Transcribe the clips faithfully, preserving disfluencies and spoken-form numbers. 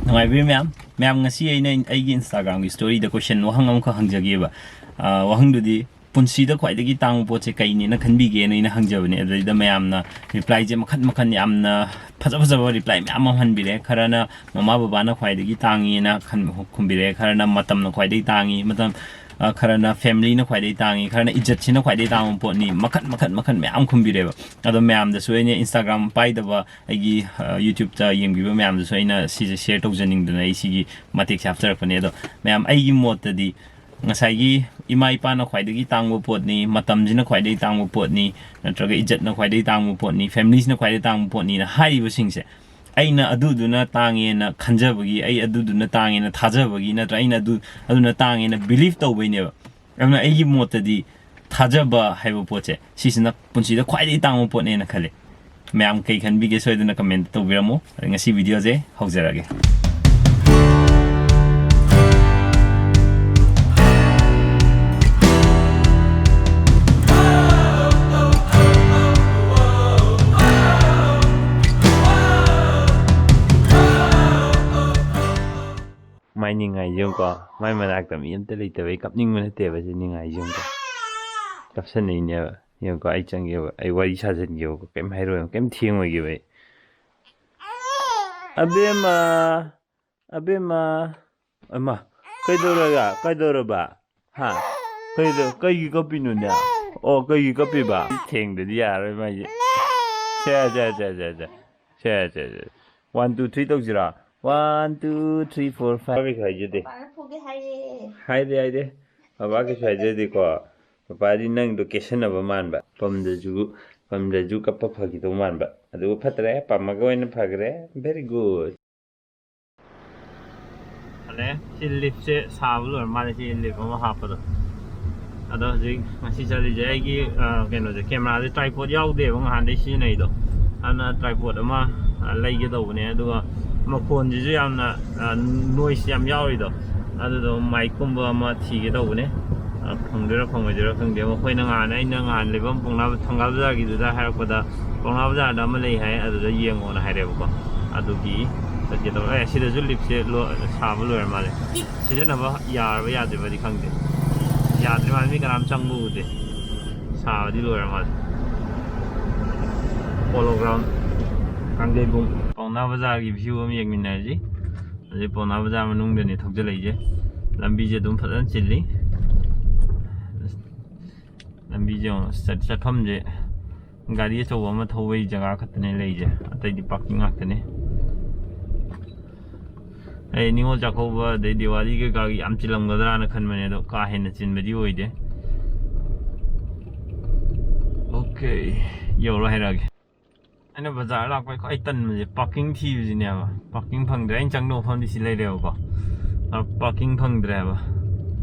ꯅꯨꯡꯉꯥꯏꯕꯤꯔꯤ ꯃꯌꯥꯝ? ꯃꯌꯥꯝ, ꯉꯁꯤ ꯑꯩꯅ ꯑꯩꯒꯤ Instagram-ꯒꯤ story-ꯗ question ꯋꯥꯍꯪ ꯑꯃꯈꯛ ꯍꯪꯖꯒꯦꯕ꯫ ꯑ, ꯋꯥꯍꯪꯗꯨꯗꯤ, "ꯄꯨꯟꯁꯤꯗ ꯈ꯭ꯋꯥꯏꯗꯒꯤ ꯇꯥꯡꯕ ꯄꯣꯠꯁꯦ ꯀꯩꯅꯦꯅ ꯈꯟꯕꯤꯒꯦꯅ?" ꯑꯩꯅ ꯍꯪꯖꯕꯅꯦ꯫ ꯑꯗꯨꯗꯩꯗ ꯃꯌꯥꯝꯅ reply-ꯁꯦ ꯃꯈꯟ ꯃꯈꯟ, ꯌꯥꯝꯅ ꯐꯖ ꯐꯖꯕ reply ꯃꯌꯥꯝ ꯑꯃ ꯍꯟꯕꯤꯔꯦ꯫ ꯈꯔꯅ ꯃꯃꯥ ꯕꯕꯥꯅ ꯈ꯭ꯋꯥꯏꯗꯒꯤ ꯇꯥꯡꯉꯦꯅ ꯈꯟ-, ꯈꯨꯝꯕꯤꯔꯦ꯫ ꯈꯔꯅ ꯃꯇꯝꯅ ꯈ꯭ꯋꯥꯏꯗꯒꯤ ꯇꯥꯡꯉꯤ, ꯃꯇꯝ, ꯑ, ꯈꯔꯅ family-ꯅ ꯈ꯭ꯋꯥꯏꯗꯒꯤ ꯇꯥꯡꯉꯤ, ꯈꯔꯅ ꯏꯖꯠꯁꯤꯅ ꯈ꯭ꯋꯥꯏꯗꯒꯤ ꯇꯥꯡꯕ ꯄꯣꯠꯅꯤ, ꯃꯈꯟ ꯃꯈꯟ ꯃꯈꯟ ꯃꯌꯥꯝ ꯈꯨꯝꯕꯤꯔꯦꯕ꯫ ꯑꯗꯣ ꯃꯌꯥꯝꯗꯁꯨ ꯑꯩꯅ Instagram ꯄꯥꯏꯗꯕ ꯑꯩꯒꯤ, ꯑ, YouTube-ꯇ ꯌꯦꯡꯕꯤꯕ ꯃꯌꯥꯝꯗꯁꯨ ꯑꯩꯅ ꯁꯤꯁꯦ share ꯇꯧꯖꯅꯤꯡꯗꯅ ꯑꯩ ꯁꯤꯒꯤ ꯃꯇꯦꯛꯁꯦ ꯍꯥꯞꯆꯔꯛꯄꯅꯦ꯫ ꯑꯗꯣ ꯃꯌꯥꯝ, ꯑꯩꯒꯤ ꯃꯣꯠꯇꯗꯤ ꯉꯁꯥꯏꯒꯤ ꯏꯃꯥ ꯏꯄꯥꯅ ꯈ꯭ꯋꯥꯏꯗꯒꯤ ꯇꯥꯡꯕ ꯄꯣꯠꯅꯤ, ꯃꯇꯝꯁꯤꯅ ꯈ꯭ꯋꯥꯏꯗꯒꯤ ꯇꯥꯡꯕ ꯄꯣꯠꯅꯤ, ꯅꯠꯇ꯭ꯔꯒ ꯏꯖꯠꯅ ꯈ꯭ꯋꯥꯏꯗꯒꯤ ꯇꯥꯡꯕ ꯄꯣꯠꯅꯤ, family-ꯁꯤꯅ ꯈ꯭ꯋꯥꯏꯗꯒꯤ ꯇꯥꯡꯕ ꯄꯣꯠꯅꯤꯅ ꯍꯥꯏꯔꯤꯕꯁꯤꯡꯁꯦ, ꯑꯩꯅ ꯑꯗꯨꯗꯨꯅ ꯇꯥꯡꯉꯦꯅ ꯈꯟꯖꯕꯒꯤ, ꯑꯩ ꯑꯗꯨꯗꯨꯅ ꯇꯥꯡꯉꯦꯅ ꯊꯥꯖꯕꯒꯤ, ꯅꯠꯇ꯭ꯔ ꯑꯩꯅ ꯑꯗꯨ, ꯑꯗꯨꯅ ꯇꯥꯡꯉꯦꯅ believe ꯇꯧꯕꯩꯅꯦꯕ꯫ ꯑꯗꯨꯅ ꯑꯩꯒꯤ ꯃꯣꯠꯇꯗꯤ ꯊꯥꯖꯕ ꯍꯥꯏꯕ ꯄꯣꯠꯁꯦ, ꯁꯤꯁꯤꯅ ꯄꯨꯟꯁꯤꯗ ꯈ꯭ꯋꯥꯏꯗꯒꯤ ꯇꯥꯡꯕ ꯄꯣꯠꯅꯦꯅ ꯈꯜꯂꯤ꯫ ꯃꯌꯥꯝ ꯀꯩ ꯈꯟꯕꯤꯒꯦ, ꯁꯣꯏꯗꯅ comment ꯇꯧꯕꯤꯔꯝꯃꯨ꯫ ꯑꯗ ꯉꯁꯤ video-ꯁꯦ ꯍꯧꯖꯔꯒꯦ꯫ ꯃꯥꯏ ꯅꯤꯡꯉꯥꯏꯁꯦ ꯌꯦꯡꯉꯨꯀꯣ꯫ ꯃꯥꯏ ꯃꯅꯥꯛꯇ ꯃꯤ ꯑꯝꯇ ꯂꯩꯇꯕꯩ ꯀꯞꯅꯤꯡꯕ ꯅꯠꯇꯦꯕ ꯁꯤ ꯅꯤꯡꯉꯥꯏꯁꯦ ꯌꯦꯡꯉꯨꯀꯣ꯫ ꯀꯞꯁꯟꯅꯩꯅꯦꯕ꯫ ꯌꯦꯡꯉꯨꯀꯣ, ꯑꯩ ꯆꯪꯒꯦꯕ, ꯑꯩ ꯋꯥꯔꯤ ꯁꯥꯖꯟꯒꯦꯕꯀꯣ, ꯀꯩꯝ ꯍꯥꯏꯔꯣꯏꯕ, ꯀꯩꯝ ꯊꯦꯡꯉꯣꯏꯒꯦꯕ ꯑꯩ꯫ "ꯑꯕꯦꯝꯃ, ꯑꯕꯦꯝꯃ, ꯑꯃ, ꯀꯩꯗꯧꯔꯒ, ꯀꯩꯗꯧꯔꯕ? ꯍꯥ? ꯀꯩꯗꯧ-, ꯀꯩꯒꯤ ꯀꯞꯄꯤꯅꯣꯅꯦ? ꯑꯣ, ꯀꯩꯒꯤ ꯀꯞꯄꯤꯕ?" ꯊꯦꯡꯗꯗꯤ ꯌꯥꯔꯣꯏ ꯃꯥꯏꯁꯦ꯫ ꯁꯦ, ꯁꯦ, ꯁꯦ, ꯁꯦ, ꯁꯦ꯫ ꯁꯦ, ꯁꯦ, ꯁꯦ꯫ One, two, three ꯇꯧꯁꯤꯔꯣ? One, two, three, four, five꯫ ꯀꯩꯁꯨ ꯍꯥꯏꯖꯗꯦ꯫ ꯄꯥꯄꯥꯅ ꯐꯨꯒꯦ ꯍꯥꯏꯌꯦ꯫ ꯍꯥꯏꯗꯦ, ꯍꯥꯏꯗꯦ꯫ ꯄꯥꯄꯥ ꯀꯩꯁꯨ ꯍꯥꯏꯖꯗꯦꯀꯣ꯫ ꯄꯥꯄꯥꯗꯤ ꯅꯪꯗꯣ ꯀꯦꯁꯟꯅꯕ ꯃꯥꯟꯕ꯫ ꯄꯝꯗ꯭ꯔꯁꯨ, ꯄꯝꯗ꯭ꯔꯁꯨ ꯀꯞꯄ ꯐꯈꯤꯗꯧ ꯃꯥꯟꯕ꯫ ꯑꯗꯨꯒ ꯐꯠꯇ꯭ꯔꯦ, ꯄꯝꯃꯒ ꯑꯣꯏꯅ ꯐꯈ꯭ꯔꯦ꯫ Very good꯫ ꯍꯜꯂꯛꯑꯦ꯫ ꯁꯤ lift-ꯁꯦ ꯁꯥꯕ ꯂꯣꯏꯔ ꯃꯥꯜꯂꯦ, ꯁꯤ lift ꯑꯃ ꯍꯥꯞꯄꯗꯣ꯫ ꯑꯗꯣ ꯍꯧꯖꯤꯛ ꯉꯁꯤ ꯆꯠꯂꯤꯁꯦ ꯑꯩꯒꯤ, ꯑ, ꯀꯩꯅꯣꯁꯦ, camera-ꯁꯦ tripod ꯌꯥꯎꯗꯦꯕ, ꯉꯍꯥꯟꯗꯩ ꯁꯤꯖꯤꯟꯅꯩꯗꯣ꯫ ꯑꯗꯨꯅ tripod ꯑꯃ, ꯑ, ꯂꯩꯒꯦ ꯇꯧꯕꯅꯦ꯫ ꯑꯗꯨꯒ ꯃꯈꯣꯟꯁꯤꯁꯨ ꯌꯥꯝꯅ, ꯑ, noise ꯌꯥꯝ ꯌꯥꯎꯔꯤꯗꯣ, ꯑꯗꯨꯗꯣ mic-ꯀꯨꯝꯕ ꯑꯃ ꯊꯤꯒꯦ ꯇꯧꯕꯅꯦ꯫ ꯑ, ꯐꯪꯗꯣꯏꯔꯥ ꯐꯪꯉꯣꯏꯗꯣꯏꯔꯥ ꯈꯪꯗꯦ꯫ ꯃꯈꯣꯏꯅ ꯉꯍꯥꯟ, ꯑꯩꯅ ꯉꯍꯥꯟ ꯂꯩꯐꯝ ꯄꯥꯎꯅꯥ ꯊꯪꯒꯥꯜ ꯕꯖꯥꯔꯒꯤꯗꯨꯗ ꯍꯥꯏꯔꯛꯄꯗ, ꯄꯥꯎꯅꯥ ꯕꯖꯥꯔꯗ ꯑꯃ ꯂꯩ ꯍꯥꯏ, ꯑꯗꯨꯗ ꯌꯦꯡꯉꯣꯅ ꯍꯥꯏꯔꯛꯑꯦꯕꯀꯣ꯫ ꯑꯗꯨꯒꯤ ꯆꯠꯀꯦ ꯇꯧꯔꯦ꯫ ꯑꯦ, ꯁꯤꯗꯁꯨ ꯂꯤꯞꯁꯦ ꯂꯣ-, ꯁꯥꯕ ꯂꯣꯏꯔ ꯃꯥꯜꯂꯦ꯫ ꯁꯤꯖꯤꯟꯅꯕ ꯌꯥꯔꯕ ꯌꯥꯗ꯭ꯔꯤꯕꯗꯤ ꯈꯪꯗꯦ꯫ ꯌꯥꯗ꯭ꯔꯤ ꯃꯥꯜꯂꯦ, ꯃꯤ ꯀꯅꯥꯝ ꯆꯪꯕ ꯎꯗꯦ꯫ ꯁꯥꯕꯗꯤ ꯂꯣꯏꯔ ꯃꯥꯜꯂꯦ꯫ ꯄꯣꯂꯣ ꯒ꯭ꯔꯥꯎꯟ, ꯀꯥꯡꯖꯩꯕꯨꯡ꯫ ꯄꯥꯎꯅꯥ ꯕꯖꯥꯔꯒꯤ ꯚ꯭ꯌꯨ ꯑꯃ ꯌꯦꯡꯃꯤꯟꯅꯔꯁꯤ꯫ ꯍꯧꯖꯤꯛ ꯄꯥꯎꯅꯥ ꯕꯖꯥꯔ ꯃꯅꯨꯡꯗꯅꯤ ꯊꯧꯖꯤꯜꯂꯛꯏꯁꯦ꯫ ꯂꯝꯕꯤꯁꯦ ꯑꯗꯨꯝ ꯐꯖꯅ ꯆꯤꯜꯂꯤ꯫ ꯂꯝꯕꯤꯁꯦ ꯌꯦꯡꯉꯣ, ꯆꯠ-, ꯆꯠꯐꯝꯁꯦ ꯒꯥꯔꯤ ꯑꯆꯧꯕ ꯑꯃ ꯊꯧꯕꯩ ꯖꯒꯥ ꯈꯛꯇꯅꯦ ꯂꯩꯁꯦ, ꯑꯇꯩꯗꯤ ꯄꯥꯔꯀꯤꯡ ꯉꯥꯛꯇꯅꯦ꯫ ꯑꯩ ꯅꯤꯉꯣꯜ ꯆꯥꯛꯀꯧꯕ ꯑꯗꯩ ꯗꯤꯋꯥꯂꯤ ꯀꯩꯀꯥꯒꯤ ꯌꯥꯝ ꯆꯤꯜꯂꯝꯒꯗ꯭ꯔꯥꯅ ꯈꯟꯕꯅꯦ, ꯑꯗꯣ ꯀꯥ ꯍꯦꯟꯅ ꯆꯤꯟꯕꯗꯤ ꯑꯣꯏꯗꯦ꯫ ꯑꯣꯀꯦ, ꯌꯧꯔꯣ ꯍꯥꯏꯔꯛꯑꯒꯦ꯫ ꯑꯩꯅ ꯕꯖꯥꯔ ꯂꯥꯛꯄꯩ ꯈ꯭ꯋꯥꯏ ꯇꯟꯕꯁꯦ ꯄꯥꯔꯀꯤꯡ ꯊꯤꯕꯁꯤꯅꯦꯕ꯫ ꯄꯥꯔꯀꯤꯡ ꯐꯪꯗ꯭ꯔꯦ꯫ ꯑꯩꯅ ꯆꯪꯗꯧ ꯃꯐꯝꯗꯤ ꯁꯤ ꯂꯩꯔꯦꯕꯀꯣ, ꯑꯗꯣ ꯄꯥꯔꯀꯤꯡ ꯐꯪꯗ꯭ꯔꯦꯕ꯫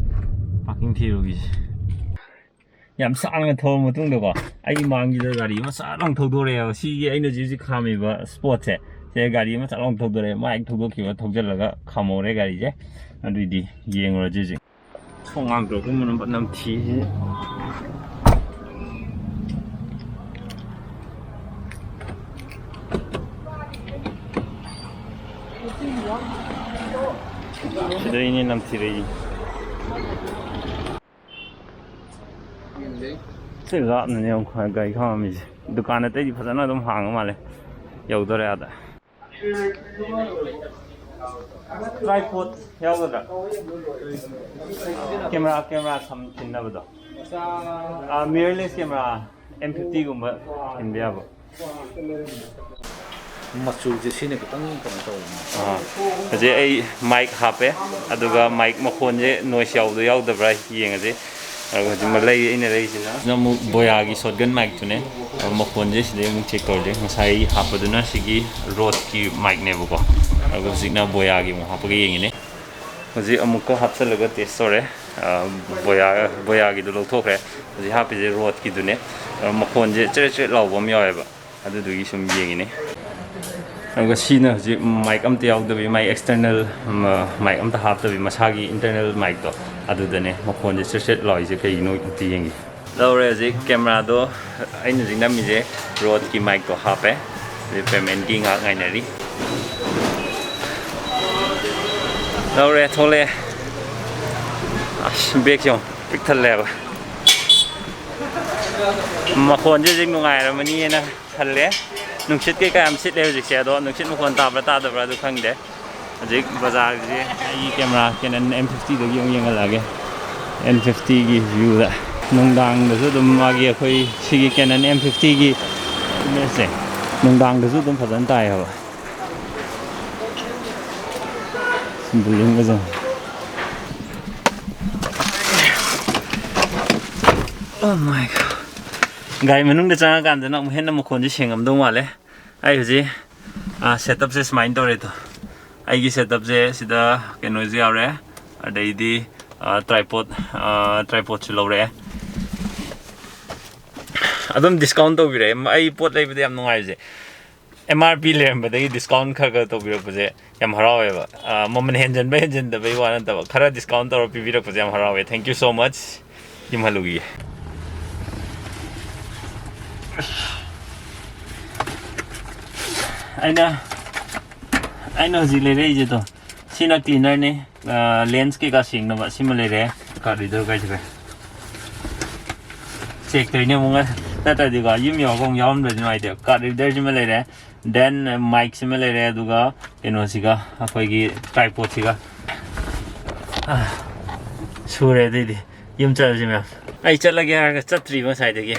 ꯄꯥꯔꯀꯤꯡ ꯊꯤꯔꯨꯒꯤꯁꯦ꯫ ꯌꯥꯝ ꯁꯥꯡꯅ ꯊꯧꯔ ꯃꯇꯨꯡꯗꯀꯣ, ꯑꯩꯒꯤ ꯃꯥꯡꯒꯤꯗ ꯒꯥꯔꯤ ꯑꯃ ꯆꯥꯛ ꯂꯥꯎ ꯊꯧꯗꯣꯔꯛꯑꯦꯕ꯫ ꯁꯤꯒꯤ ꯑꯩꯅ ꯍꯧꯖꯤꯛ ꯍꯧꯖꯤꯛ ꯈꯥꯝꯃꯤꯕ ꯁ꯭ꯄꯣꯠꯁꯦ, ꯁꯤꯗ ꯒꯥꯔꯤ ꯑꯃ ꯆꯥꯛ ꯂꯥꯎ ꯊꯧꯗꯣꯔꯛꯑꯦ꯫ ꯃꯥ ꯍꯦꯛ ꯊꯧꯗꯣꯛꯈꯤꯕ ꯊꯧꯖꯤꯜꯂꯒ ꯈꯥꯝꯍꯧꯔꯦ ꯒꯥꯔꯤꯁꯦ꯫ ꯑꯗꯨꯏꯗꯤ ꯌꯦꯡꯉꯨꯔꯁꯤ ꯍꯧꯖꯤꯛ꯫ ꯊꯣꯡ ꯍꯥꯡꯗꯣꯛꯑꯒ ꯃꯅꯝ ꯅꯝꯊꯤ꯫ ꯁꯤꯗꯩꯅꯦ ꯅꯝꯊꯤꯔꯛꯏ꯫ ꯁꯤ ꯂꯥꯞꯅꯅꯦ ꯑꯃꯨꯛ ꯒꯥꯔꯤ ꯈꯥꯝꯃꯝꯃꯤꯁꯦ꯫ ꯗꯨꯀꯥꯟ ꯑꯇꯩꯗꯤ ꯐꯖꯅ ꯑꯗꯨꯝ ꯍꯥꯡꯉ ꯃꯥꯜꯂꯦ꯫ ꯌꯧꯗꯣꯔꯦ ꯑꯥꯗ꯫ ꯇ꯭ꯔꯥꯏꯄꯣꯗ ꯌꯥꯎꯒꯗ꯭ꯔꯥ? ꯀꯦꯃꯦꯔꯥ, ꯀꯦꯃꯦꯔꯥ ꯊꯝ-, ꯊꯤꯟꯅꯕꯗꯣ꯫ ꯑꯥ, ꯃꯤꯔꯔꯂꯦꯁ ꯀꯦꯃꯦꯔꯥ ꯑꯦꯝ ꯐꯤꯐꯇꯤꯒꯨꯝꯕ ꯊꯤꯟꯕ ꯌꯥꯕ꯫ ꯃꯆꯨꯁꯦ ꯁꯤꯅ ꯈꯤꯇꯪ ꯀꯩꯅꯣ ꯇꯧꯕꯅꯦ꯫ ꯑꯥ, ꯍꯧꯖꯤꯛ ꯑꯩ ꯃꯥꯏꯛ ꯍꯥꯞꯄꯦ, ꯑꯗꯨꯒ ꯃꯥꯏꯛ ꯃꯈꯣꯟꯁꯦ ꯅꯣꯏꯁ ꯌꯥꯎꯕ꯭ꯔꯥ ꯌꯥꯎꯗꯕ꯭ꯔꯥ ꯌꯦꯡꯉꯁꯦ꯫ ꯑꯗꯨꯒ ꯍꯧꯖꯤꯛ ꯑꯃ ꯂꯩ, ꯑꯩꯅ ꯂꯩꯔꯤꯁꯤꯅ꯫ ꯁꯤꯅ ꯑꯃꯨꯛ ꯕꯣꯌꯥꯒꯤ ꯁꯣꯠꯒꯟ ꯃꯥꯏꯛꯇꯨꯅꯦ꯫ ꯑꯗꯣ ꯃꯈꯣꯟꯁꯦ ꯁꯤꯗꯩ ꯑꯃꯨꯛ ꯆꯦꯛ ꯇꯧꯔꯁꯦ꯫ ꯉꯁꯥꯏ ꯍꯥꯞꯄꯗꯨꯅ ꯁꯤꯒꯤ ꯔꯣꯗꯀꯤ ꯃꯥꯏꯛꯅꯦꯕꯀꯣ꯫ ꯑꯗꯨꯒ ꯍꯧꯖꯤꯛꯅ ꯕꯣꯌꯥꯒꯤ ꯑꯃꯨꯛ ꯍꯥꯞꯄꯒ ꯌꯦꯡꯉꯤꯅꯦ꯫ ꯍꯧꯖꯤꯛ ꯑꯃꯨꯛꯀ ꯍꯥꯞꯆꯜꯂꯒ ꯇꯦꯁ ꯇꯧꯔꯦ꯫ ꯑ, ꯕꯣꯌꯥ-, ꯕꯣꯌꯥꯒꯤꯗꯣ ꯂꯧꯊꯣꯛꯈ꯭ꯔꯦ꯫ ꯍꯧꯖꯤꯛ ꯍꯥꯞꯄꯤꯁꯦ ꯔꯣꯗꯀꯤꯗꯨꯅꯦ꯫ ꯑ, ꯃꯈꯣꯟꯁꯦ ꯆꯦꯔꯦꯠ ꯆꯦꯔꯦꯠ ꯂꯥꯎꯕ ꯑꯃ ꯌꯥꯎꯋꯦꯕ꯫ ꯑꯗꯨꯗꯨꯒꯤ ꯁꯨꯝ ꯌꯦꯡꯉꯤꯅꯦ꯫ ꯑꯗꯨꯒ ꯁꯤꯅ ꯍꯧꯖꯤꯛ ꯃꯥꯏꯛ ꯑꯝꯇ ꯌꯥꯎꯗꯕꯤ, ꯃꯥꯏꯛ ꯑꯦꯛꯁꯇꯔꯅꯦꯜ, ꯃ-, ꯃꯥꯏꯛ ꯑꯝꯇ ꯍꯥꯞꯇꯕꯤ, ꯃꯁꯥꯒꯤ ꯏꯟꯇꯔꯅꯦꯜ ꯃꯥꯏꯛꯇꯣ ꯑꯗꯨꯗꯅꯦ ꯃꯈꯣꯟꯁꯦ ꯆꯦꯠ ꯆꯦꯠ ꯂꯥꯎꯔꯤꯁꯦ ꯀꯩꯒꯤꯅꯣ ꯑꯝꯇ ꯌꯦꯡꯒꯦ꯫ ꯂꯧꯔꯦ ꯍꯧꯖꯤꯛ ꯀꯦꯃꯦꯔꯥꯗꯣ, ꯑꯩꯅ ꯍꯧꯖꯤꯛ ꯅꯝꯃꯤꯁꯦ ꯔꯣꯗꯀꯤ ꯃꯥꯏꯛꯇꯣ ꯍꯥꯞꯄꯦ꯫ ꯍꯧꯖꯤꯛ ꯄꯦꯃꯦꯟꯒꯤ ꯉꯥꯏꯍꯥꯛ ꯉꯥꯏꯅꯔꯤ꯫ ꯂꯧꯔꯦ, ꯊꯣꯛꯂꯛꯑꯦ꯫ ꯑꯁ, ꯕꯦꯒꯁꯦ ꯌꯦꯡꯉꯣ, ꯄꯤꯛ ꯊꯜꯂꯦꯕ꯫ ꯃꯈꯣꯟꯁꯦ ꯍꯧꯖꯤꯛ ꯅꯨꯡꯉꯥꯏꯔꯝꯃꯅꯤꯅ ꯈꯜꯂꯦ꯫ ꯅꯨꯡꯁꯤꯠ ꯀꯩꯀꯥ ꯌꯥꯝ ꯁꯤꯠꯂꯦ ꯍꯧꯖꯤꯛꯁꯦ, ꯑꯗꯣ ꯅꯨꯡꯁꯤꯠ ꯃꯈꯣꯟ ꯇꯥꯕ꯭ꯔꯥ ꯇꯥꯗꯕ꯭ꯔꯥ ꯑꯗꯨ ꯈꯪꯗꯦ꯫ ꯍꯧꯖꯤꯛ ꯕꯖꯥꯔꯁꯦ ꯑꯩꯒꯤ ꯀꯦꯃꯦꯔꯥ Canon M fifty ꯗꯒꯤ ꯑꯃꯨꯛ ꯌꯦꯡꯍꯜꯂꯛꯑꯒꯦ꯫ M fifty ꯒꯤ view ꯗ ꯅꯨꯡꯗꯥꯡꯗꯁꯨ ꯑꯗꯨꯝ ꯃꯥꯒꯤ ꯑꯩꯈꯣꯏ ꯁꯤꯒꯤ Canon M fifty ꯒꯤ image ꯁꯦ ꯅꯨꯡꯗꯥꯡꯗꯁꯨ ꯑꯗꯨꯝ ꯐꯖꯅ ꯇꯥꯏ ꯍꯥꯏꯕ꯫ Building ꯒꯁꯦ꯫ Oh my God꯫ ꯒꯥꯔꯤ ꯃꯅꯨꯡꯗ ꯆꯪꯉꯀꯥꯟꯗꯅ ꯑꯃꯨꯛ ꯍꯦꯟꯅ ꯃꯈꯣꯟꯁꯦ ꯁꯦꯡꯉꯝꯗꯧ ꯃꯥꯜꯂꯦ꯫ ꯑꯩ ꯍꯧꯖꯤꯛ, ꯑ, setup ꯁꯦ ꯁꯨꯃꯥꯏꯅ ꯇꯧꯔꯦ꯫ ꯑꯗꯣ ꯑꯩꯒꯤ setup ꯁꯦ ꯁꯤꯗ ꯀꯩꯅꯣꯁꯨ ꯌꯥꯎꯔꯦ, ꯑꯗꯩꯗꯤ, ꯑ, tripod, ꯑ, tripod ꯁꯨ ꯂꯧꯔꯛꯑꯦ꯫ ꯑꯗꯨꯝ discount ꯇꯧꯕꯤꯔꯛꯑꯦ꯫ ꯑꯩ ꯄꯣꯠ ꯂꯩꯕꯗ ꯌꯥꯝ ꯅꯨꯡꯉꯥꯏꯕꯁꯦ, M R P ꯂꯩꯔꯝꯕꯗꯒꯤ discount ꯈꯔ ꯈꯔ ꯇꯧꯕꯤꯔꯛꯄꯁꯦ ꯌꯥꯝ ꯍꯔꯥꯎꯋꯦꯕ꯫ ꯑ, ꯃꯃꯜ ꯍꯦꯟꯖꯟꯕ ꯍꯦꯟꯖꯟꯗꯕꯩ ꯋꯥ ꯅꯠꯇꯕ, ꯈꯔ discount ꯇꯧꯔ ꯄꯤꯕꯤꯔꯛꯄꯁꯦ ꯌꯥꯝ ꯍꯔꯥꯎꯋꯦ꯫ Thank you so much꯫ ꯌꯨꯝ ꯍꯜꯂꯨꯈꯤꯒꯦ꯫ ꯑꯩꯅ, ꯑꯩꯅ ꯍꯧꯖꯤꯛ ꯂꯩꯔꯛꯏꯁꯦ ꯇꯣ, ꯁꯤꯅ cleaner ꯅꯤ꯫ ꯑ, lens ꯀꯩꯀꯥ ꯁꯦꯡꯅꯕ ꯁꯤꯃ ꯂꯩꯔꯦ꯫ Card reader ꯀꯥꯏꯁꯤꯔꯦ꯫ Check ꯇꯧꯔꯤꯅꯦ ꯑꯃꯨꯛ ꯉ-, ꯅꯠꯇ꯭ꯔꯗꯤꯀꯣ, ꯌꯨꯝ ꯌꯧꯔꯒ ꯑꯃꯨꯛ ꯌꯥꯎꯔꯝꯗ꯭ꯔꯗꯤ ꯅꯨꯡꯉꯥꯏꯇꯦ꯫ Card reader ꯁꯤꯃ ꯂꯩꯔꯦ꯫ Then, ꯑ, mic ꯁꯤꯃ ꯂꯩꯔꯦ꯫ ꯑꯗꯨꯒ ꯀꯩꯅꯣꯁꯤꯒ, ꯑꯩꯈꯣꯏꯒꯤ tripod ꯁꯤꯒ꯫ ꯑ, ꯁꯨꯔꯦ ꯑꯗꯩꯗꯤ꯫ ꯌꯨꯝ ꯆꯠꯂꯁꯤ ꯃꯌꯥꯝ꯫ ꯑꯩ ꯆꯠꯂꯒꯦ ꯍꯥꯏꯔꯒ ꯆꯠꯇ꯭ꯔꯤꯕ ꯉꯁꯥꯏꯗꯒꯤ꯫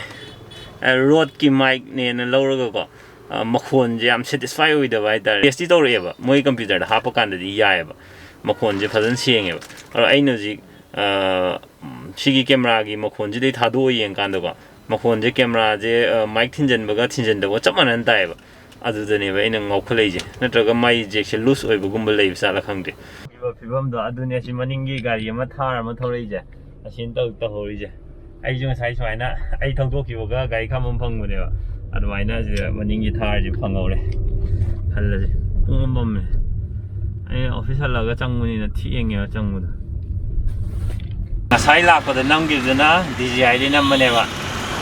ꯑ, Rode ꯀꯤ mic ꯅꯦꯅ ꯂꯧꯔꯒꯀꯣ, ꯑ, ꯃꯈꯣꯟꯁꯦ ꯌꯥꯝ satisfy ꯑꯣꯏꯗꯕ ꯍꯥꯏꯇꯥꯔꯦ꯫ Test ꯇꯤ ꯇꯧꯔꯛꯑꯦꯕ, ꯃꯣꯏ computer ꯗ ꯍꯥꯞꯄ ꯀꯥꯟꯗꯗꯤ ꯌꯥꯏꯑꯕ, ꯃꯈꯣꯟꯁꯦ ꯐꯖꯅ ꯁꯦꯡꯉꯦꯕ꯫ ꯑꯗꯣ ꯑꯩꯅ ꯍꯧꯖꯤꯛ, ꯑ, ꯎꯝ, ꯁꯤꯒꯤ camera ꯒꯤ ꯃꯈꯣꯟꯁꯤꯗꯩ ꯊꯥꯗꯣꯛꯑ ꯌꯦꯡꯀꯥꯟꯗꯀꯣ, ꯃꯈꯣꯟꯁꯦ camera ꯁꯦ, ꯑ, mic ꯊꯤꯟꯖꯟꯕꯒ ꯊꯤꯟꯖꯟꯗꯕꯒ ꯆꯞ ꯃꯥꯟꯅꯅ ꯇꯥꯏꯌꯦꯕ꯫ ꯑꯗꯨꯗꯅꯦꯕ ꯑꯩꯅ ꯉꯥꯎꯈꯠꯂꯛꯏꯁꯦ, ꯅꯠꯇ꯭ꯔꯒ ꯃꯥꯏ jack ꯁꯦ loose ꯑꯣꯏꯕꯒꯨꯝꯕ ꯂꯩꯕ ꯖꯥꯠꯂ ꯈꯪꯗꯦ꯫ ꯐꯤꯕꯝꯗꯣ ꯑꯗꯨꯅꯦ, ꯑꯁꯤ ꯃꯅꯤꯡꯒꯤ ꯒꯥꯔꯤ ꯑꯃ ꯊꯥꯔ ꯑꯃ ꯊꯧꯔꯛꯏꯁꯦ, ꯑꯁꯤꯅ ꯇꯧ-, ꯇꯧꯍꯧꯔꯤꯁꯦ꯫ ꯑꯩꯁꯨ ꯉꯁꯥꯏ ꯁꯨꯃꯥꯏꯅ ꯑꯩ ꯊꯧꯗꯣꯛꯈꯤꯕꯒ ꯒꯥꯔꯤ ꯈꯥꯝꯕꯝ ꯐꯪꯕꯅꯦꯕ, ꯑꯗꯨꯃꯥꯏꯅ ꯁꯤꯗ ꯃꯅꯤꯡꯒꯤ ꯊꯥꯔꯁꯦ ꯐꯪꯍꯧꯔꯦ꯫ ꯍꯜꯂꯁꯦ꯫ ꯄꯨꯡ ꯑꯃ ꯃꯝꯃꯦ꯫ ꯑꯩ office ꯍꯜꯂꯛꯑꯒ ꯆꯪꯕꯅꯤꯅ ꯊꯦꯡꯉꯦꯕ ꯆꯪꯕꯗꯣ꯫ ꯉꯁꯥꯏ ꯂꯥꯛꯄꯗ ꯅꯝꯈꯤꯕꯗꯨꯅ D J I ꯗꯩ ꯅꯝꯕꯅꯦꯕ,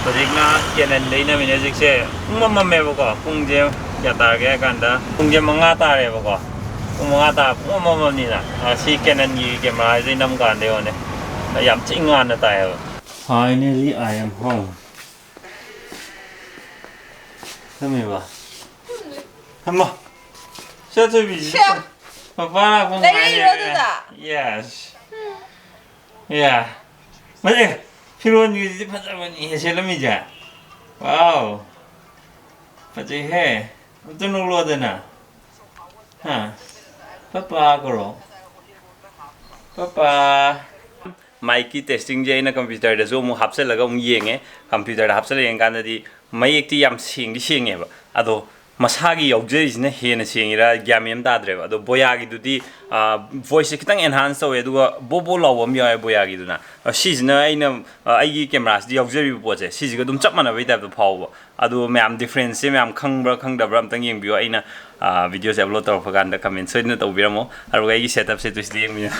ꯍꯧꯖꯤꯛꯅ Canon ꯗꯩ ꯅꯝꯃꯤꯅꯦ꯫ ꯍꯧꯖꯤꯛꯁꯦ ꯄꯨꯡ ꯑꯃ ꯃꯝꯃꯦꯕꯀꯣ, ꯄꯨꯡꯁꯦ ꯀꯌꯥ ꯇꯥꯔꯒꯦ ꯍꯥꯏ ꯀꯥꯟꯗ ꯄꯨꯡꯁꯦ ꯃꯉꯥ ꯇꯥꯔꯦꯕꯀꯣ꯫ ꯄꯨꯡ ꯃꯉꯥ ꯇꯥ ꯄꯨꯡ ꯑꯃ ꯑꯃꯅꯤꯅ꯫ ꯑ, ꯁꯤ Canonꯒꯤ cameraꯁꯤꯗꯩ ꯅꯝ ꯀꯥꯟꯗ ꯌꯦꯡꯉꯣꯅꯦ꯫ ꯌꯥꯝ ꯊꯤ ꯉꯥꯟꯅ ꯇꯥꯏꯌꯦꯕ꯫ Finally, I am home. ꯊꯝꯃꯦꯕ꯫ ꯊꯝꯃꯣ꯫ ꯁꯦ, ꯊꯣꯏꯕꯤ꯫ ꯁꯦ꯫ ꯄꯄꯥ ꯂꯥꯛꯄ ꯂꯩꯔꯤꯔꯣ ꯉꯥꯏꯔꯦ꯫ ꯑꯗꯨꯗ? Yes. Yeah. ꯃꯁꯦ, ꯐꯤꯔꯣꯟꯒꯤꯁꯤꯗꯤ ꯐꯖꯕꯅꯤ ꯁꯦꯠꯂꯝꯃꯤꯁꯦ꯫ Wow. ꯐꯖꯩꯍꯦ꯫ ꯑꯝꯇ ꯅꯣꯛꯂꯛꯑꯣꯗꯅ꯫ ꯍꯥ? ꯄꯄꯥ ꯀꯧꯔꯣ꯫ ꯄꯄꯥ꯫ Micꯀꯤ testingꯁꯦ ꯑꯩꯅ computerꯗꯁꯨ ꯑꯃꯨꯛ ꯍꯥꯞꯆꯤꯜꯂꯒ ꯑꯃꯨꯛ ꯌꯦꯡꯉꯦ꯫ Computerꯗ ꯍꯥꯞꯆꯤꯜꯂ ꯌꯦꯡꯀꯥꯟꯗꯗꯤ ꯃꯌꯦꯛꯇꯤ ꯌꯥꯝ ꯁꯦꯡꯗꯤ ꯁꯦꯡꯉꯦꯕ꯫ ꯑꯗꯣ ꯃꯁꯥꯒꯤ ꯌꯥꯎꯖꯔꯤꯁꯤꯅ ꯍꯦꯟꯅ ꯁꯦꯡꯉꯤꯔꯥ ꯒ꯭ꯌꯥꯟ ꯃꯦꯟ ꯑꯃ ꯇꯥꯗ꯭ꯔꯦꯕ꯫ ꯑꯗꯣ ꯕꯣꯌꯥꯒꯤꯗꯨꯗꯤ, ꯑ, voiceꯁꯦ ꯈꯤꯇꯪ enhance ꯇꯧꯋꯦ, ꯑꯗꯨꯒ ꯕꯣ ꯕꯣ ꯂꯥꯎꯕ ꯑꯃ ꯌꯥꯎꯋꯦ ꯕꯣꯌꯥꯒꯤꯗꯨꯅ꯫ ꯑ, ꯁꯤꯁꯤꯅ ꯑꯩꯅ, ꯑ, ꯑꯩꯒꯤ cameraꯁꯤꯗ ꯌꯥꯎꯖꯔꯤꯕ ꯄꯣꯠꯁꯦ ꯁꯤꯁꯤꯒ ꯑꯗꯨꯝ ꯆꯞ ꯃꯥꯟꯅꯕꯩ typeꯇ ꯐꯥꯎꯕ꯫ ꯑꯗꯣ ꯃꯌꯥꯝ differenceꯁꯦ ꯃꯌꯥꯝ ꯈꯪꯕ꯭ꯔꯥ ꯈꯪꯗꯕ꯭ꯔꯥ ꯑꯝꯇꯪ ꯌꯦꯡꯕꯤꯌꯣ꯫ ꯑꯩꯅ, ꯑ, videoꯁꯦ upload ꯇꯧꯔꯛꯄ ꯀꯥꯟꯗ comment ꯁꯣꯏꯗꯅ ꯇꯧꯕꯤꯔꯝꯃꯣ꯫ ꯑꯗꯨꯒ ꯑꯩꯒꯤ setupꯁꯦ ꯇꯨꯏꯁꯤꯗ ꯌꯦꯡꯕꯤꯌꯨ꯫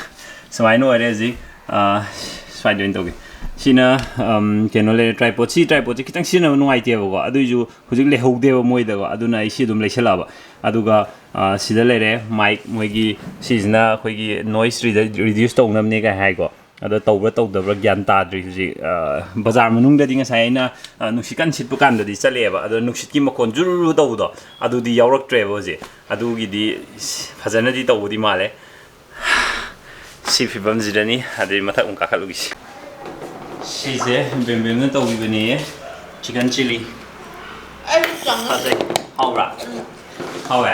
ꯁꯨꯃꯥꯏꯅ ꯑꯣꯏꯔꯦ ꯍꯧꯖꯤꯛ꯫ ꯑ, ꯁ꯭ꯋꯥꯏꯗ ꯑꯣꯏꯅ ꯇꯧꯒꯦ꯫ ꯁꯤꯅ, ꯑꯝ, ꯀꯩꯅꯣ ꯂꯩꯔꯦ, tripod꯫ ꯁꯤ tripodꯁꯦ ꯈꯤꯇꯪ ꯁꯤꯖꯤꯟꯅꯕ ꯅꯨꯡꯉꯥꯏꯇꯦꯕꯀꯣ꯫ ꯑꯗꯨꯏꯁꯨ ꯍꯧꯖꯤꯛ ꯂꯩꯍꯧꯗꯦꯕ ꯃꯣꯏꯗꯀꯣ꯫ ꯑꯗꯨꯅ ꯑꯩ ꯁꯤ ꯑꯗꯨꯝ ꯂꯩꯁꯜꯂꯛꯑꯕ꯫ ꯑꯗꯨꯒ, ꯑ, ꯁꯤꯗ ꯂꯩꯔꯦ mic, ꯃꯣꯏꯒꯤ ꯁꯤꯁꯤꯅ ꯑꯩꯈꯣꯏꯒꯤ noise redu-, reduce ꯇꯧꯅꯕꯅꯦ ꯀꯥꯏ ꯍꯥꯏꯀꯣ꯫ ꯑꯗꯣ ꯇꯧꯕ꯭ꯔꯥ ꯇꯧꯗꯕ꯭ꯔꯥ ꯒ꯭ꯌꯥꯟ ꯇꯥꯗ꯭ꯔꯤ ꯍꯧꯖꯤꯛ꯫ ꯑ, ꯕꯖꯥꯔ ꯃꯅꯨꯡꯗꯗꯤ ꯉꯁꯥꯏ ꯑꯩꯅ, ꯑ, ꯅꯨꯡꯁꯤꯠ ꯀꯟꯅ ꯁꯤꯠꯄ ꯀꯥꯟꯗꯗꯤ ꯆꯠꯂꯛꯑꯦꯕ꯫ ꯑꯗꯣ ꯅꯨꯡꯁꯤꯠꯀꯤ ꯃꯈꯣꯟ ꯖꯨꯔꯨ ꯇꯧꯕꯗꯣ ꯑꯗꯨꯗꯤ ꯌꯥꯎꯔꯛꯇ꯭ꯔꯦꯕ ꯍꯧꯖꯤꯛ꯫ ꯑꯗꯨꯒꯤꯗꯤ ꯐꯖꯅꯗꯤ ꯇꯧꯕꯗꯤ ꯃꯥꯜꯂꯦ꯫ ꯁꯤ ꯐꯤꯕꯝꯁꯤꯗꯅꯤ, ꯑꯗꯩ ꯃꯊꯛ ꯑꯃꯨꯛ ꯀꯥꯈꯠꯂꯨꯈꯤꯁꯤ꯫ ꯁꯤꯁꯦ ꯕꯦꯝꯕꯦꯝꯅ ꯇꯧꯈꯤꯕꯅꯦꯌꯦ, chicken chilli꯫ ꯑꯩꯁꯨ ꯆꯪꯉꯦ꯫ ꯐꯖꯩ꯫ ꯍꯥꯎꯕ꯭ꯔꯥ? ꯎꯝ꯫ ꯍꯥꯎꯋꯦ?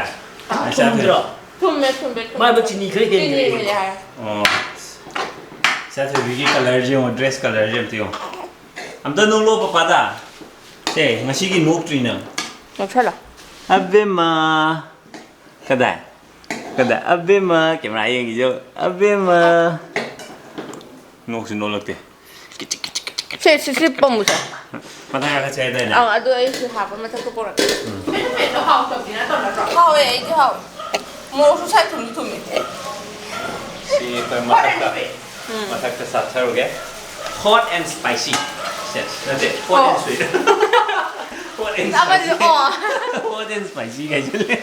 ꯊꯨꯝꯗ꯭ꯔꯣ? ꯊꯨꯝꯃꯦ, ꯊꯨꯝꯃꯦ, ꯊꯨꯝꯃꯦ꯫ ꯃꯥꯏꯗꯣ ꯆꯤꯅꯤ ꯈꯔ ꯆꯤꯅꯤ ꯍꯦꯟꯈ꯭ꯔꯦ꯫ ꯍꯦꯜꯂꯦ ꯍꯥꯏ꯫ ꯑꯣ꯫ ꯏꯆꯥ ꯊꯣꯏꯕꯤꯒꯤ colourꯁꯦ ꯌꯦꯡꯉꯣ, dress colourꯁꯦ ꯑꯝꯇ ꯌꯦꯡꯉꯣ꯫ ꯑꯝꯇ ꯅꯣꯛꯂꯛꯑꯣ ꯄꯄꯥꯗ꯫ ꯁꯦ, ꯉꯁꯤꯒꯤ ꯅꯣꯛꯇ꯭ꯔꯤ ꯅꯪ꯫ ꯅꯣꯛꯁꯜꯂꯣ꯫ ꯑꯕꯦꯝꯃ꯫ ꯀꯗꯥꯏ? ꯀꯗꯥꯏ? ꯑꯕꯦꯝꯃ, camera ꯌꯦꯡꯈꯤꯁꯦ꯫ ꯑꯕꯦꯝꯃ꯫ ꯅꯣꯛꯁꯨ ꯅꯣꯛꯂꯛꯇꯦ꯫ ꯁꯦ, ꯁꯤ, ꯁꯤ ꯄꯝꯃꯨꯁꯦ꯫ ꯃꯊꯪ ꯀꯥꯈꯠꯁꯦ ꯍꯥꯏꯗꯥꯏꯅꯦ? ꯑꯪ, ꯑꯗꯨ ꯑꯩꯁꯨ ꯍꯥꯞꯄ ꯃꯊꯛꯇ ꯄꯨꯔꯛꯀꯦ꯫ ꯎꯝ꯫ ꯍꯥꯎꯇꯕꯗꯤ ꯅꯠꯇꯕ ꯅꯠꯇ꯭ꯔꯣ? ꯍꯥꯎꯋꯦ, ꯑꯩꯗꯤ ꯍꯥꯎꯋꯦ꯫ ꯃꯣꯔꯣꯛꯁꯨ ꯁꯥꯏ, ꯊꯨꯝꯁꯨ ꯊꯨꯝꯃꯦ꯫ ꯁꯤ ꯑꯩꯈꯣꯏ ꯃꯊꯛꯇ, ꯎꯝ꯫ ꯃꯊꯛꯇ ꯆꯥꯊꯔꯨꯒꯦ꯫ Hot and spicy꯫ ꯁꯦ, ꯅꯠꯇꯦ, hot ꯑꯣ꯫ And sweet꯫ Hot and ꯑꯃꯁꯨ spicy꯫ ꯑꯣ꯫ Hot and spicy ꯀꯥꯏꯁꯤꯜꯂꯦ꯫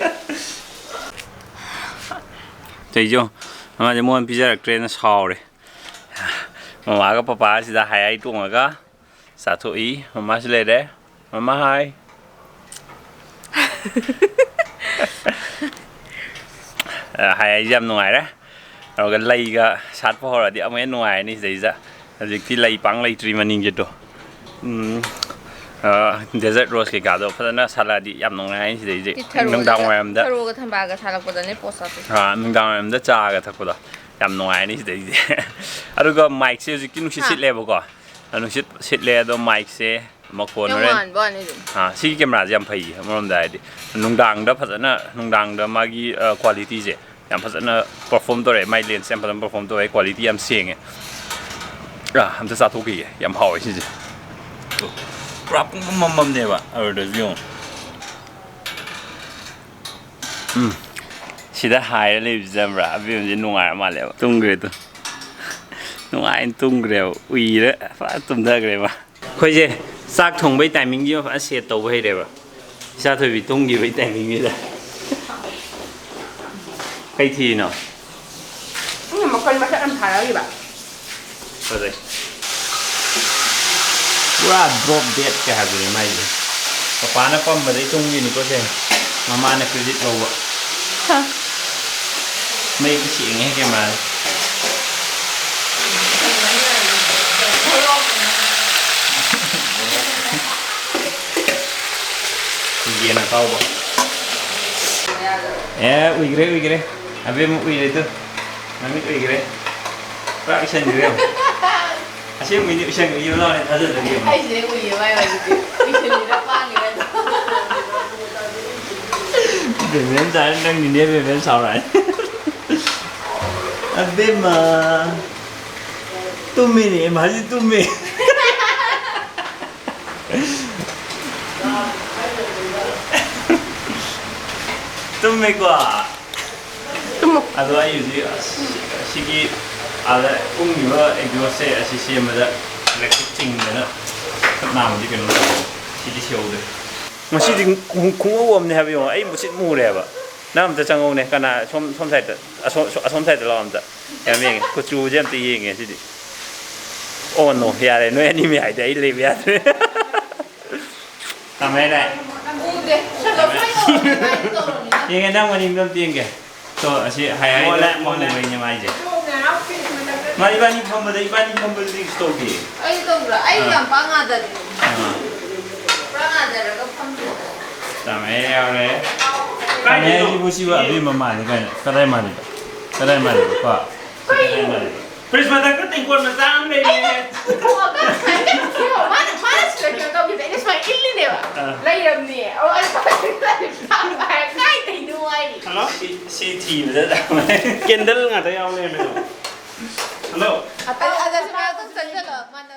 ꯇꯩꯖꯣ, ꯃꯥꯗꯤ ꯃꯉꯣꯟꯗ ꯄꯤꯖꯔꯛꯇ꯭ꯔꯦꯅ ꯁꯥꯎꯔꯦ꯫ ꯃꯃꯥꯒ ꯄꯄꯥꯁꯤꯗ ꯍꯥꯏ ꯍꯥꯏ ꯇꯣꯡꯉꯒ ꯆꯥꯊꯣꯛꯏ꯫ ꯃꯃꯥꯁꯨ ꯂꯩꯔꯦ꯫ ꯃꯃꯥ ꯍꯥꯏ꯫ ꯍꯥꯏ ꯍꯥꯏꯁꯦ ꯌꯥꯝ ꯅꯨꯡꯉꯥꯏꯔꯦ꯫ ꯑꯗꯨꯒ ꯂꯩꯒ ꯁꯥꯠꯄ ꯍꯧꯔꯗꯤ ꯑꯃꯨꯛ ꯍꯦꯟꯅ ꯅꯨꯡꯉꯥꯏꯔꯅꯤ ꯁꯤꯗꯩꯁꯤꯗ꯫ ꯍꯧꯖꯤꯛꯇꯤ ꯂꯩ ꯄꯥꯡ ꯂꯩꯇ꯭ꯔꯤ ꯃꯅꯤꯡꯒꯤꯗꯣ꯫ ꯎꯝ, ꯑ, desert rose ꯀꯩꯀꯥꯗꯣ ꯐꯖꯅ ꯁꯥꯠꯂꯛꯑꯗꯤ ꯌꯥꯝ ꯅꯨꯡꯉꯥꯏꯔꯅꯤ ꯁꯤꯗꯩꯁꯦ꯫ ꯊꯔꯣꯒ, ꯅꯨꯡꯗꯥꯡ ꯋꯥꯏꯔꯝꯗ꯫ ꯊꯔꯣꯒ ꯊꯝꯕꯥꯜꯒ ꯁꯥꯠꯂꯛꯄꯗꯅꯦ ꯄꯣꯁ ꯆꯥꯗꯣꯏꯁꯦ꯫ ꯑ, ꯅꯨꯡꯗꯥꯡ ꯋꯥꯏꯔꯝꯗ ꯆꯥꯒ ꯊꯛꯄꯗꯣ ꯌꯥꯝ ꯅꯨꯡꯉꯥꯏꯔꯅꯤ ꯁꯤꯗꯩꯁꯤꯗꯤ꯫ ꯑꯗꯨꯒ ꯃꯥꯏꯛꯁꯦ ꯍꯧꯖꯤꯛꯇꯤ ꯅꯨꯡꯁꯤꯠ ꯍꯥ꯫ ꯁꯤꯠꯂꯦꯕꯀꯣ꯫ ꯑ, ꯅꯨꯡꯁꯤꯠ ꯁꯤꯠꯂꯦ ꯑꯗꯣ ꯃꯥꯏꯛꯁꯦ ꯃꯈꯣꯟ ꯌꯥꯝ ꯍꯣꯔꯦꯟ ꯉꯥꯟꯕ ꯋꯥꯅꯤ ꯑꯗꯨꯝ꯫ ꯑ, ꯁꯤꯒꯤ ꯀꯦꯃꯦꯔꯥꯁꯦ ꯌꯥꯝ ꯐꯩꯌꯦ ꯑꯃꯔꯣꯝꯗ ꯍꯥꯏꯗꯤ꯫ ꯅꯨꯡꯗꯥꯡꯗ ꯐꯖꯅ, ꯅꯨꯡꯗꯥꯡꯗ ꯃꯥꯒꯤ, ꯑ, qualityꯁꯦ ꯌꯥꯝ ꯐꯖꯅ perform ꯇꯧꯔꯛꯑꯦ꯫ ꯃꯥꯏ lensꯁꯦ ꯌꯥꯝ ꯐꯖꯅ perform ꯇꯧꯔꯛꯑꯦ, quality ꯌꯥꯝ ꯁꯦꯡꯉꯦ꯫ ꯑ, ꯑꯝꯇ ꯆꯥꯊꯣꯛꯈꯤꯒꯦ, ꯌꯥꯝ ꯍꯥꯎꯋꯦ ꯁꯤꯁꯦ꯫ ꯄꯨꯔꯥ ꯄꯨꯡꯃꯝ ꯃꯝꯃꯝꯅꯦꯕ ꯑꯗꯨꯗꯁꯨ ꯌꯦꯡꯉꯣ꯫ ꯎꯝ꯫ ꯁꯤꯗ ꯍꯥꯏꯔ ꯂꯩꯕꯁꯤꯗ ꯈꯪꯕ꯭ꯔꯥ? ꯑꯕꯦꯝꯁꯦ ꯅꯨꯡꯉꯥꯏꯔ ꯃꯥꯜꯂꯦꯕ꯫ ꯇꯨꯝꯈ꯭ꯔꯦ ꯑꯗꯨ꯫ ꯅꯨꯡꯉꯥꯏꯅ ꯇꯨꯝꯈ꯭ꯔꯦꯕ꯫ ꯎꯏꯔ ꯐꯖꯅ ꯇꯨꯝꯊꯈ꯭ꯔꯦꯕ꯫ ꯑꯩꯈꯣꯏꯁꯦ ꯆꯥꯛ ꯊꯣꯡꯕꯩ timingꯁꯤꯃ ꯐꯖꯅ set ꯇꯧꯕ ꯍꯩꯔꯦꯕ꯫ ꯏꯆꯥ ꯊꯣꯏꯕꯤ ꯇꯨꯝꯈꯤꯕꯩ timingꯁꯤꯗ꯫ ꯀꯩ ꯊꯤꯔꯤꯅꯣ? ꯎꯝ, ꯃꯈꯜ ꯃꯁꯛ ꯌꯥꯝ ꯊꯥꯔꯛꯏꯕ꯫ ꯐꯖꯩ꯫ ꯄꯨꯔꯥ drop deadꯀ ꯍꯥꯏꯕꯗꯨꯅꯤ ꯃꯥꯏꯁꯦ꯫ ꯄꯄꯥꯅ ꯄꯝꯕꯗꯩ ꯇꯨꯝꯈꯤꯅꯤꯀꯣ ꯁꯦ꯫ ꯃꯃꯥꯅ credit ꯂꯧꯕ꯫ ꯍ꯫ ꯃꯩꯗꯤ ꯁꯦꯡꯉꯦ ꯀꯦꯃꯦꯔꯥꯁꯦ꯫ ꯌꯦꯟ ꯑꯇꯥꯎꯕ꯫ ꯑꯦ, ꯎꯏꯈ꯭ꯔꯦ, ꯎꯏꯈ꯭ꯔꯦ꯫ ꯑꯕꯦꯝꯃ ꯎꯏꯔꯦ ꯇꯨ꯫ ꯃꯃꯤꯠ ꯎꯏꯈ꯭ꯔꯦ꯫ ꯄꯨꯔꯥ ꯎꯏꯁꯟꯈ꯭ꯔꯦ ꯌꯦꯡꯉꯣ꯫ ꯑꯁꯦꯡꯕꯩꯗꯤ ꯎꯏꯁꯟꯈ꯭ꯔꯦ, ꯌꯦꯡꯉꯣ ꯂꯥꯎꯅꯦ, ꯊꯥꯖꯗ꯭ꯔꯗꯤ ꯌꯦꯡꯉꯣ꯫ ꯑꯩꯁꯤꯅꯦ ꯎꯏꯌꯦ ꯃꯥꯏ ꯋꯥꯔꯤꯁꯦ꯫ ꯎꯏꯁꯜꯂꯤꯔ ꯄꯥꯡꯉꯤꯔ ꯑꯗꯣ꯫ ꯕꯦꯝꯕꯦꯝ ꯆꯥꯔꯦ, ꯅꯪ ꯅꯤꯅꯦ ꯕꯦꯝꯕꯦꯝ ꯁꯥꯎꯔꯛꯑꯅꯤ꯫ ꯑꯕꯦꯝꯃ꯫ ꯇꯨꯝꯃꯤꯅꯦ, ꯃꯥꯁꯤ ꯇꯨꯝꯃꯤ꯫ ꯇꯨꯝꯃꯦꯀꯣ꯫ ꯇꯨꯝꯃꯣ꯫ ꯑꯗꯣ ꯑꯩ ꯍꯧꯖꯤꯛ ꯑꯁ, ꯑꯁꯤꯒꯤ ꯑꯥꯗ ꯎꯪꯉꯤꯕ exhaustꯁꯦ ꯑꯁꯤ ꯁꯦꯝꯕꯗ electric ꯆꯤꯡꯗꯅ ꯈꯨꯠ ꯅꯥꯕꯗꯤ ꯀꯩꯅꯣ ꯇꯧꯔꯦ꯫ ꯁꯤꯗꯤ ꯁꯤꯍꯧꯗ꯭ꯔꯦ꯫ ꯉꯁꯤꯗꯤ ꯈꯨꯡ-, ꯈꯨꯡꯎꯞ ꯑꯃꯅꯦ ꯍꯥꯏꯕ ꯌꯦꯡꯉꯣ, ꯑꯩ ꯃꯨꯁꯤꯠ ꯃꯨꯔꯦꯕ꯫ ꯅꯪ ꯑꯝꯇ ꯆꯪꯉꯧꯅꯦ꯫ ꯀꯅꯥ? ꯁꯣꯝ, ꯁꯣꯝ ꯁꯥꯏꯗꯠꯇ, ꯑꯁꯣꯝ, ꯑꯁꯣꯝ ꯁꯥꯏꯗꯠꯇ ꯂꯥꯛꯑꯣ ꯑꯝꯇ꯫ ꯌꯥꯝ ꯌꯦꯡꯉꯦ꯫ ꯀꯨꯆꯨꯁꯦ ꯑꯝꯇ ꯌꯦꯡꯉꯦ ꯁꯤꯗꯤ꯫ ꯑꯣ ꯅꯣ, ꯌꯥꯔꯦ꯫ ꯅꯣꯏ ꯑꯅꯤ ꯃꯌꯥꯏꯗ ꯑꯩ ꯂꯩꯕ ꯌꯥꯗ꯭ꯔꯦ꯫ ꯊꯝꯃꯦ ꯅꯦ꯫ ꯎꯗꯦ꯫ ꯁꯤꯗ ꯁꯨꯃꯥꯏꯅ ꯇꯧꯔꯝꯃꯤ, ꯁꯨꯃꯥꯏꯅ ꯇꯧꯔꯝꯃꯤ꯫ ꯌꯦꯡꯒꯦ, ꯅꯪ ꯃꯅꯤꯡꯗꯣ ꯑꯝꯇ ꯌꯦꯡꯒꯦ꯫ ꯇꯣ, ꯑꯁꯤ ꯍꯥꯏ ꯍꯥꯏ ꯃꯣꯜꯂꯦ, ꯃꯣꯜꯂꯦ꯫ ꯐꯝꯃꯨꯕꯩꯅꯦ ꯃꯥꯏꯁꯦ꯫ ꯃꯥ ꯏꯕꯥꯅꯤ ꯐꯝꯕꯗ, ꯏꯕꯥꯅꯤ ꯐꯝꯕꯗꯗꯤ ꯀꯩꯁꯨ ꯇꯧꯗꯦ꯫ ꯑꯩ ꯇꯧꯕ꯭ꯔꯥ? ꯑꯩ ꯑꯥ꯫ ꯌꯥꯝ ꯄꯥꯛ ꯉꯥꯗꯗꯦ꯫ ꯑꯥ꯫ ꯄꯨꯔꯥ ꯉꯥꯗꯔꯒ ꯐꯝꯗꯦ꯫ ꯆꯥꯃꯦ ꯌꯥꯎꯔꯦ꯫ ꯀꯥꯏꯗꯩꯅꯣ? ꯀꯥꯃꯦꯟꯁꯤꯕꯨ ꯁꯤꯕꯨ ꯑꯕꯦꯝꯃ ꯃꯥꯜꯂꯤ ꯀꯥꯏꯅ꯫ ꯀꯗꯥꯏ ꯃꯥꯜꯂꯤꯕ? ꯀꯗꯥꯏ ꯃꯥꯜꯂꯤꯕ? ꯀꯣ? ꯀꯗꯥꯏ ꯃꯥꯜꯂꯤꯕ? ꯐ꯭ꯔꯤꯖ ꯃꯊꯛꯇ ꯇꯦꯡꯀꯣꯠ ꯃꯆꯥ ꯑꯃ ꯂꯩꯔꯦ꯫ ꯑꯩꯅ ꯄꯨꯊꯣꯛꯑꯒ ꯃꯥꯅ, ꯃꯥꯅ ꯁꯤꯗ ꯀꯩꯅꯣ ꯇꯧꯈꯤꯕꯗ ꯑꯩꯅ ꯁꯨꯃꯥꯏꯅ ꯏꯜꯂꯤꯅꯦꯕ꯫ ꯑꯥ꯫ ꯂꯩꯔꯝꯅꯦ꯫ ꯑꯣ, ꯑꯩ ꯄꯥꯈꯠꯇꯅ ꯂꯥꯛꯄ ꯍꯥꯏꯔ ꯀꯥꯏꯗꯩꯅꯣ ꯍꯥꯏꯔꯤ꯫ ꯍꯜꯂꯣ? ꯁꯤ, ꯁꯤ ꯊꯤꯕꯗ ꯀꯦꯟꯗꯜ ꯉꯥꯛꯇ ꯌꯥꯎ ꯂꯩꯔꯝꯃꯦ꯫ ꯍꯜꯂꯣ? ꯑꯇꯩ ꯑꯗꯁꯨ ꯃꯌꯥꯝ ꯑꯗꯨꯝ ꯆꯪꯁꯤꯜꯂꯣ꯫ ꯃꯥꯅ